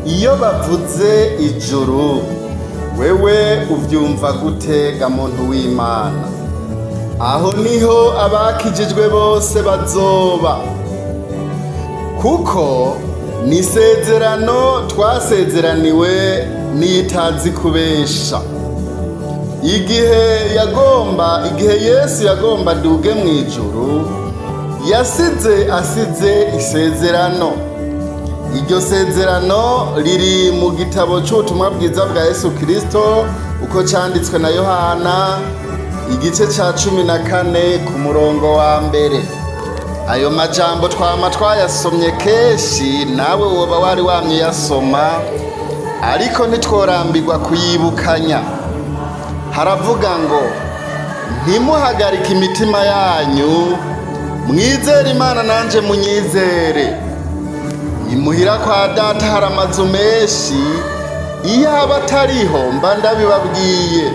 Iyo bavuze ijuru, wewe uvyumva gute ga muntu w'Imana? Aho niho abakijijwe bose bazoba, kuko ni isezerano twasezeraniwe n'iyitazi kubesha. Igihe Yesu yagomba aduge mu ijuru, yasize asize isezerano. Iryo sezerano riri mu gitabo c'ubutumwa bwiza bwa Yesu Kristo uko canditswe na Yohana, igice ca 14 ku murongo wa 1. Ayo majambo twama twayasomye kenshi, nawe woba wari wamye uyasoma, ariko ntitworambirwa kuyibukanya. Haravuga ngo: ntimuhagarike imitima yanyu, mwizere Imana nanje munyizere. Imuhira kwa Data hari amazu menshi, iyo aba atariho mba ndabibabwiye,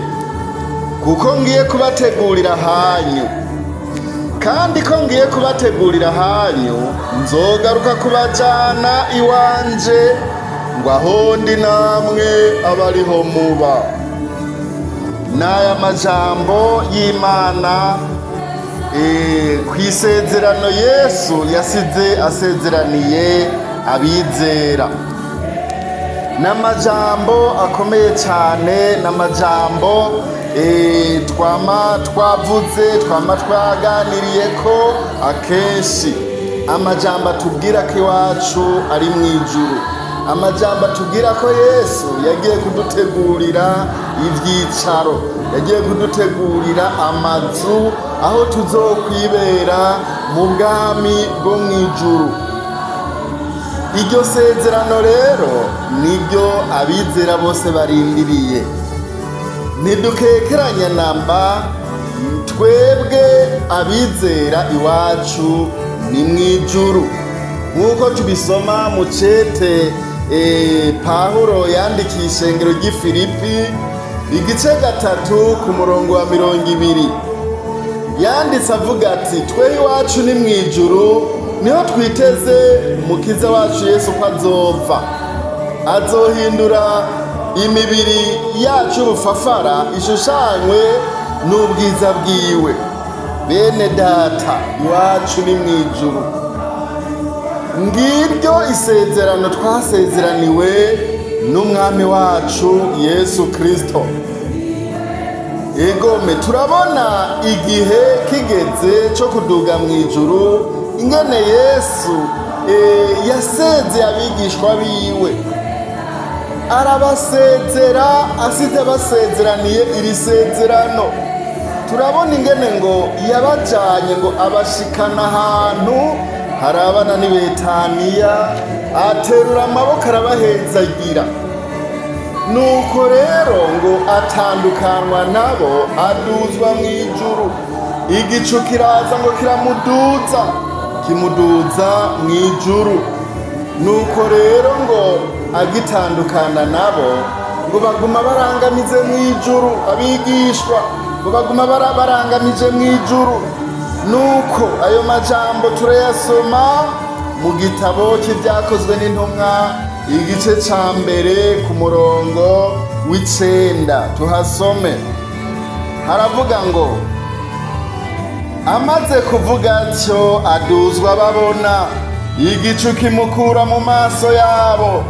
kuko ngiye kubategurira ahanyu. Kandi ko ngiye kubategurira ahanyu, nzogaruka kubajana iwanje, ngo aho ndi namwe abariho muba. N'aya majambo y'Imana kw'isezerano Yesu yasize asezeraniye abizera. N'amajambo akomeye cyane, n'amajambo twama twavuze, twama twaganiriye ko akenshi. Amajambo atubwira ko iwacu ari mu ijuru, amajambo atubwira ko Yesu yagiye kudutegurira ivyicaro, yagiye kudutegurira amazu aho tuzokwibera mu bwami bwo mu ijuru. Iryo sezerano rero niryo abizera bose barindiriye. Ntidukekeranya namba, twebwe abizera iwacu ni mu ijuru, nk'uko tubisoma mu cete Pawulo yandikiye ishengero ry'i Filipi, igice 3 ku murongo wa 20. Yanditse avuga ati: twe iwacu ni mu ijuru, niho twiteze umukiza wacu Yesu ko azova, azohindura imibiri yacu y'ubufafara ishushanywe n'ubwiza bwiwe. Bene Data, iwacu ni mu ijuru. Ngiryo isezerano twasezeraniwe n'umwami wacu Yesu Kristo. Egome, turabona igihe kigeze cyo kuduga mu ijuru, ingene Yesu yasezeye abigishwa biwe, arabasezera asize abasezeraniye iri sezerano. Turabona ingene ngo yabajanye, ngo abashikana ahantu harabana n'i Betaniya, aterura amaboko arabahezagira. Nuko rero ngo atandukanwa nabo, aduzwa mu ijuru. Igicu kiraza ngo kiramuduza, kimuduza mu ijuru. Nuko rero ngo agitandukana nabo, ngo baguma barangamize mu ijuru. Abigishwa ngo baguma barangamije mu ijuru. Nuko ayo majambo turayasoma mu gitabo cy'Ibyakozwe n'Intumwa, igice ca 1 ku murongo w'9. Tuhasome. Haravuga ngo: amaze kuvuga atyo aduzwa babona, igicu kimukura mu maso yabo.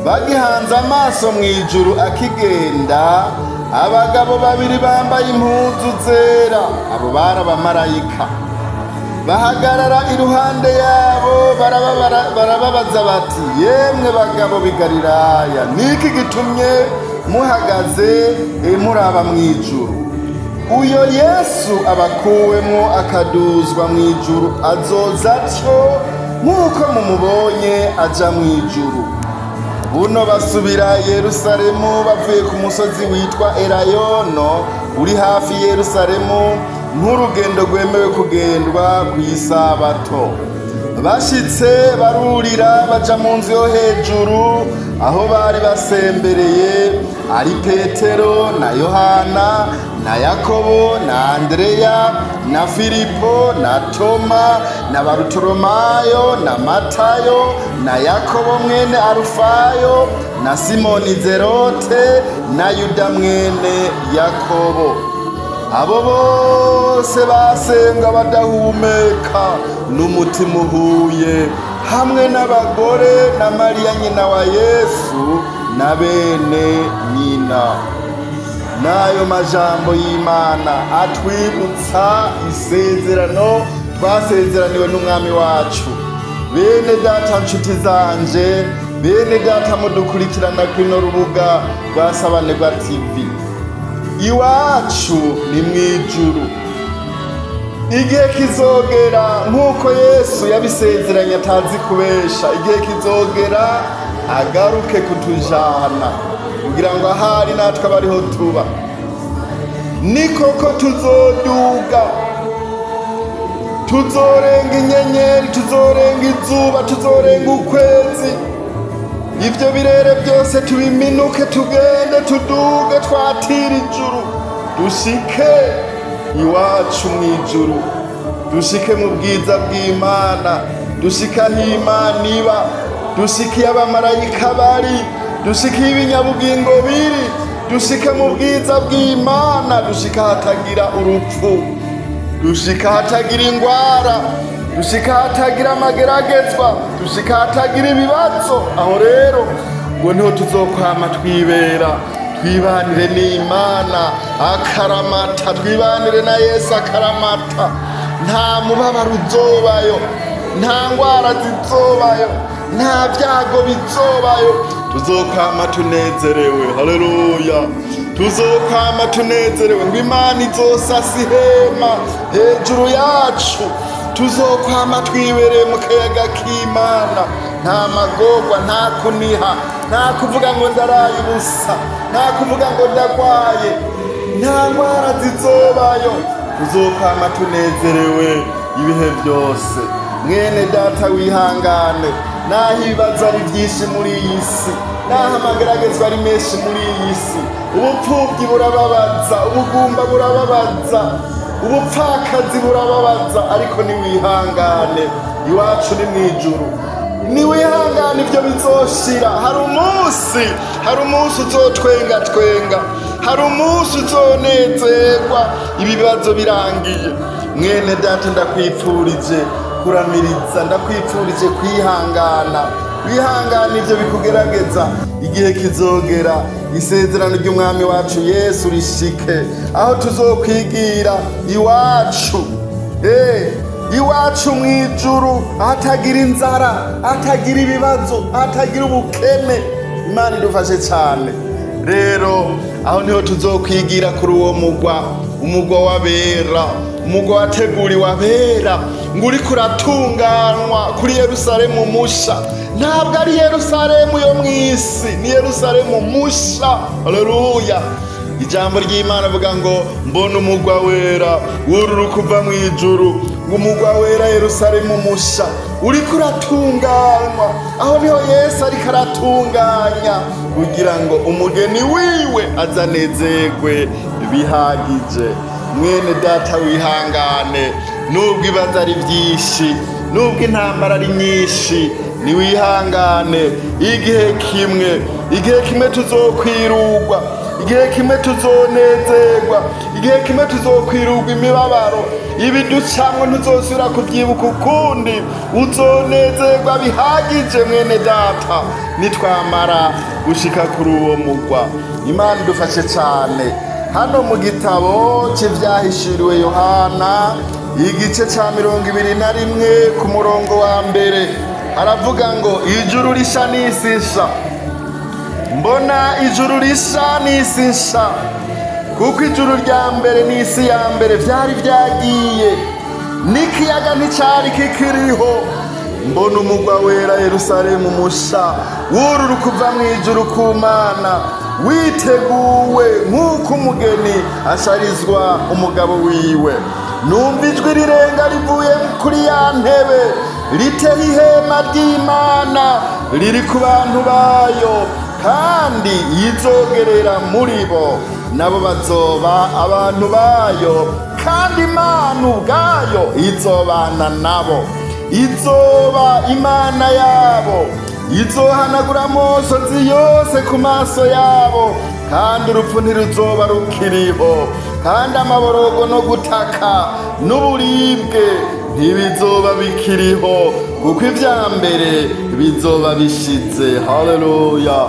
Bagihanze amaso mu ijuru akigenda, abagabo babiri bambaye impuzu zera, abo bari abamarayika, bahagarara iruhande yabo, barababaza bati: yemwe bagabo b'i Galilaya, niki gitumye muhagaze muraba mu ijuru? Uyo Yesu abakuwemwo akaduzwa mu ijuru azoza atyo nk'uko mumubonye aja mu ijuru. Buno basubira Yerusalemu bavuye ku musozi witwa Elayono uri hafi Yerusalemu, nk'urugendo rwemewe kugendwa ku isabato. Bashitse barurira baja mu nzu yo hejuru aho bari basembereye, ari Petero na Yohana Na Yakobo na Andereya na Filipo na Toma na Barutolomayo na Matayo na Yakobo mwene Arufayo na Simoni Zerote na Yuda mwene Yakobo. Abo bose basenga badahumeka n'umutima uhuye, hamwe n'abagore na Mariya nyina wa Yesu na bene nyina. N'ayo majambo y'Imana atwibutsa isezerano twasezeraniwe n'Umwami wacu. Bene data, nshuti zanje, bene data mudukurikirana kuri rubuga rwa Sabanegwa TV, iwacu ni mu ijuru. Igihe kizogera, nk'uko Yesu yabisezeranye atazi kubesha, igihe kizogera agaruke kutujana kugira ngo ahari natwe abariho tuba. Ni koko tuzoduga, tuzorenga inyenyeri, tuzorenga izuba, tuzorenga ukwezi, ibyo birere byose tubiminuke, tugende tuduge, twatira ijuru, dushike iwacu mu ijuru, dushike mu bwiza bw'Imana, dushike aho Imana iba, dushike iyo abamarayika bari, dushike iyo ibinyabugingo biri, dushike mu bwiza bw'Imana, dushike ahatagira urupfu, dushike ahatagira ingwara, dushike ahatagira amageragezwa, dushike ahatagira ibibazo. Aho rero ngo niho tuzokwama twibera, twibanire n'Imana akaramata, twibanire na Yesu akaramata. Nta mubabaro uzobayo, nta ngwara zizobayo, nta byago bizobayo. Tuzokwama tunezerewe. Haleluya! Tuzokwama tunezerewe, ngo Imana izosasa ihema hejuru yacu. Tuzokwama twibereye mu kayaga k'Imana, nta magorwa, nta kuniha, nta kuvuga ngo ndaraye ubusa, nta kuvuga ngo ndagwaye, nta ndwara zizobayo. Tuzokwama tunezerewe ibihe byose. Mwene data, wihangane naho ibibazo ari byinshi muri iyi si, naho amageragezwa ari menshi muri iyi si. Ubupfubyi burababaza, ubugumba burababaza, ubupfakazi burababaza, ariko niwihangane, iwacu ni mu ijuru. Niwihangane, ibyo bizoshira. Hari umunsi, hari umunsi uzotwenga twenga, hari umunsi uzonezerwa ibibazo birangiye. Mwene data, ndakwipfurije kuramiriza, ndakwipfurije kwihangana. Wihangana ibyo bikugerageza. Igihe kizogera isezerano ry'Umwami wacu Yesu rishike, aho tuzokwigira iwacu, iwacu mu ijuru, ahatagira inzara, ahatagira ibibazo, ahatagira ubukene. Imana idufashe cyane. Rero aho niho tuzokwigira kuri uwo mugwa, umugwa w'abera, umugwa wateguriwe abera, ngo uriko uratunganywa kuri Yerusalemu musha. Ntabwo ari Yerusalemu yo mu isi, ni Yerusalemu musha. Haleluya! Ijambo ry'Imana avuga ngo: "Mbona umugwa wera wururu kuva mu ijuru." Ngo umugwa wera, Yerusalemu musha, uriko uratunganywa. Aho niho Yesu ariko aratunganya kugira ngo umugeni wiwe azanezerwe bihagije. Mwene data, wihangane nubwo ibibazo ari byinshi, nubwo intambara ari nyinshi, niwihangane. Igihe kimwe, igihe kimwe tuzokwirugwa, igihe kimwe tuzonezerwa, igihe kimwe tuzokwirugwa imibabaro. Ibiducamwo ntuzosubira kubyibuka ukundi, uzonezerwa bihagije, mwene data, nitwamara gushika kuri uwo mugwa. Imana idufashe cyane. Hano mu gitabo cy'ivyahishuriwe Yohana, igice ca 21, ku murongo wa mbere, haravuga ngo: "Ijuru risha n'isi nsha. Mbona ijuru risha n'isi nsha, kuko ijuru rya mbere n'isi ya mbere vyari vyagiye, n'ikiyaga nticari kikiriho. Mbona umugwa wera, Yerusalemu musha, wururu kuva mu ijuru ku Mana, witeguwe nk'uko umugeni asharizwa umugabo wiwe. Numva ijwi rirenga rivuye kuri ya ntebe riteho ihema ry'Imana riri ku bantu bayo, kandi yizogerera muri bo." Nabo bazoba abantu bayo, kandi Imana ubwayo izobana nabo, izoba Imana yabo. Izohanagura amosozi yose ku maso yabo, kandi urupfu ntiruzoba rukiriho, kandi amaborogo no gutaka n'uburibwe ntibizoba bikiriho, kuko ibya mbere bizoba bishize. Haleluya!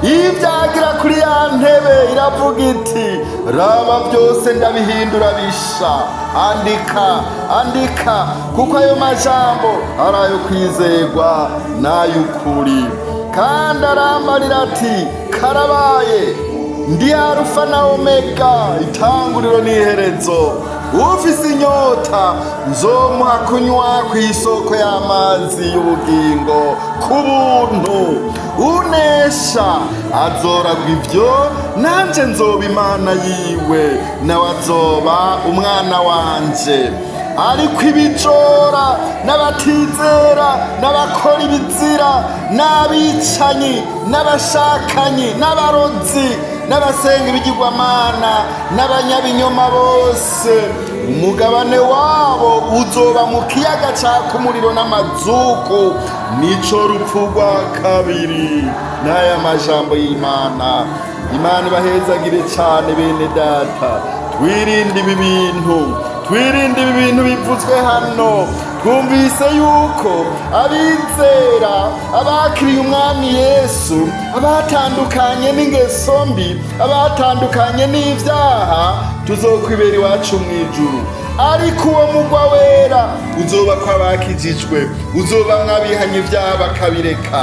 Ibyagira kuri ya ntebe iravuga iti: "Raba, byose ndabihindura bisha. Andika, andika, kuko ayo majambo ari ayo kwizegwa n'ay'ukuri." Kandi arambarira ati: "Karabaye. Ndi Arufa na Omega, itanguriro n'iherezo. Ufise inyota nzomuha kunywa ku isoko y'amazi y'ubugingo ku buntu. Unesha azoragwa ibyo, nanje nzoba Imana yiwe, nawe azoba umwana wanje. Ariko ibijora n'abatizera n'abakora ibizira n'abicanyi n'abashakanyi n'abarozi n'abasenga ibigirwamana n'abanyabinyoma bose, umugabane wabo uzoba mu kiyaga caka umuriro n'amazuku, nico rupfu rwa kabiri." N'aya majambo y'Imana. Imana ibahezagire cyane, bene data. Twirinde ibi bintu, twirinde ibi bintu bivuzwe hano. Twumvise yuko abizera, abakiriye Umwami Yesu, abatandukanye n'ingeso mbi, abatandukanye n'ibyaha, tuzokwibera iwacu mu ijuru. Ariko uwo mugwa wera uzoba kw'abakijijwe, uzoba mw'abihanye ibyaha bakabireka.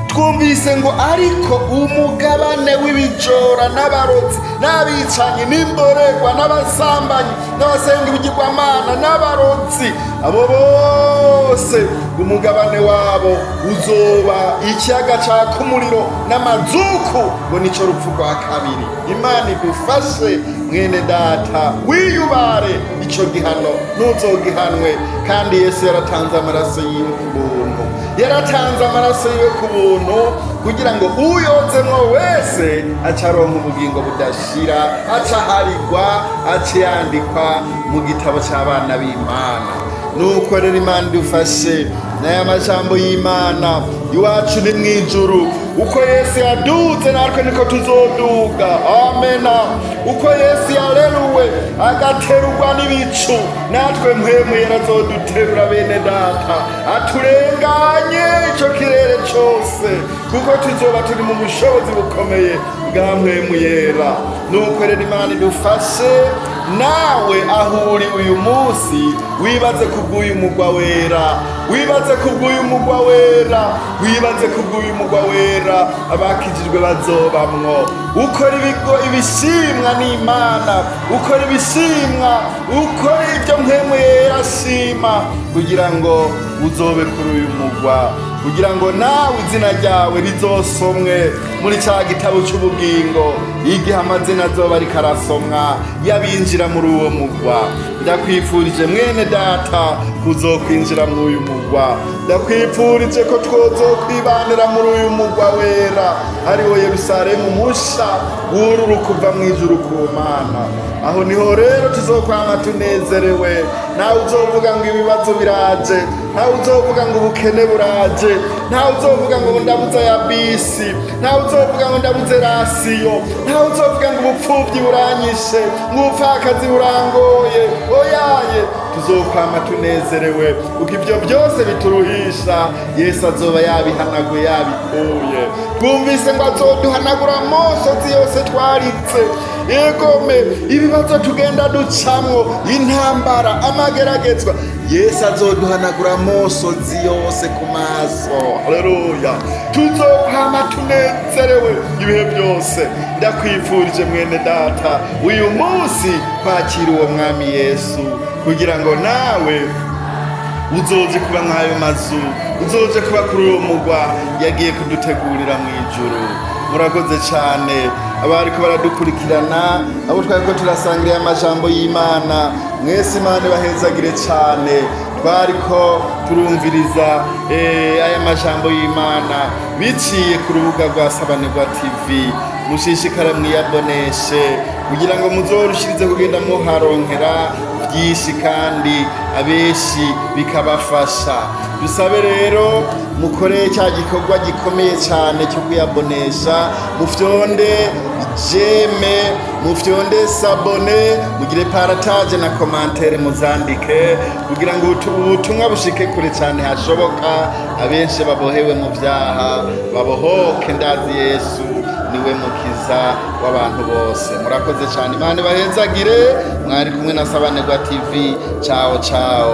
Twumvise ngo ariko umugabane w'ibijora n'abarotsi n'abicanyi n'imborerwa n'abasambanyi n'abasenga ibigirwamana n'abarotsi, abo bose umugabane wabo uzoba ikiyaga caka umuriro n'amazuku, ngo nico rupfu rwa kabiri. Imana igufashe, mwene data, wiyubare ico gihano, ntuzogihanwe. Kandi Yesu yaratanze amaraso yiwe ku buntu, yaratanze amaraso yiwe ku buntu kugira ngo uyozemwo wese aca aronka ubugingo budashira, aca aharigwa, aca yandikwa mu gitabo c'abana b'Imana. Nuko rero Imana idufashe n'aya majambo y'Imana. Iwacu ni mw'ijuru. Uko Yesu yaduze, natwe niko tuzoduga. Amena. Uko Yesu yareruwe agaterurwa n'ibicu, natwe Mpwemu yarazoduterura, bene data, aturenganye ico kirere cose, kuko tuzoba turi mu bushobozi bukomeye bwa Mpwemu Yera. Nuko rero Imana idufashe. Nawe aho uri uyu munsi, wibaze kubw'uyu mugwa wera, wibaze kubw'uyu mugwa wera, wibaze kubw'uyu mugwa wera abakijijwe bazobamwo. Ukora ibigo ibishimwa n'Imana, ukora ibishimwa, ukora ibyo Mpwemu Yera ashima, kugira ngo uzobe kuri uyu mugwa, kugira ngo nawe izina ryawe rizosomwe muri ca gitabo c'ubugingo igihe amazina azoba ariko arasomwa y'abinjira muri uwo mugwa. Ndakwifurije, mwene data, kuzokwinjira muri uyu mugwa. Ndakwifurije ko twozokwibanira muri uyu mugwa wera, ariwo Yerusalemu musha wururu kuva mu ijuru ku Mana. Aho niho rero tuzokwama tunezerewe. Ntawe uzovuga ngo ibibazo biraje, ntawe uzovuga ngo ubukene buraje, ntawe uzovuga ngo ndabuze ya bisi, ntawe uzovuga ngo ndabuze rasiyo, ntawe uzovuga ngo ubupfubyi buranyishe, ngo ubupfakazi burangoye. Oyaye, tuzokwama tunezerewe, kuko ibyo byose bituruhisha Yesu azoba yabihanaguye, yabikuye. Twumvise ngo azoduhanagura amosozi yose twaritse. Egome, ibibazo tugenda ducamwo, intambara, amageragezwa, Yesu azoduhanagura amosozi yose ku maso. Haleluya! Tuzokwama tunezerewe ibihe byose. Ndakwifurije, mwene data, uyu munsi kwakira uwo Mwami Yesu, kugira ngo nawe uzoze kuba nk'ayo mazu, uzoze kuba kuri uwo mugwa yagiye kudutegurira mu ijuru. Murakoze cyane abariko baradukurikirana, abo twariko turasangiriye amajambo y'Imana. Mwese Imana ibahezagire cyane. Twariko turumviriza aya majambo y'Imana biciye ku rubuga rwa Sabanegwa TV. Mushishikare mwiyaboneshe kugira ngo muzorushirize kugenda muharonkera byinshi kandi abenshi bikabafasha. Dusabe rero mukore cya gikorwa gikomeye cyane cyo kwiyabonesha, mufyonde j'aime, mufyonde s'abonner, mugire partage na commentaire, muzandike kugira ngo ubutumwa bushike kure cyane hashoboka, abenshi babohewe mu byaha babohoke. Ndazi Yesu niwe mukiza w'abantu bose. Murakoze cyane, Imana ibahezagire. Mwari kumwe na Sabanegwa TV. Ciao ciao.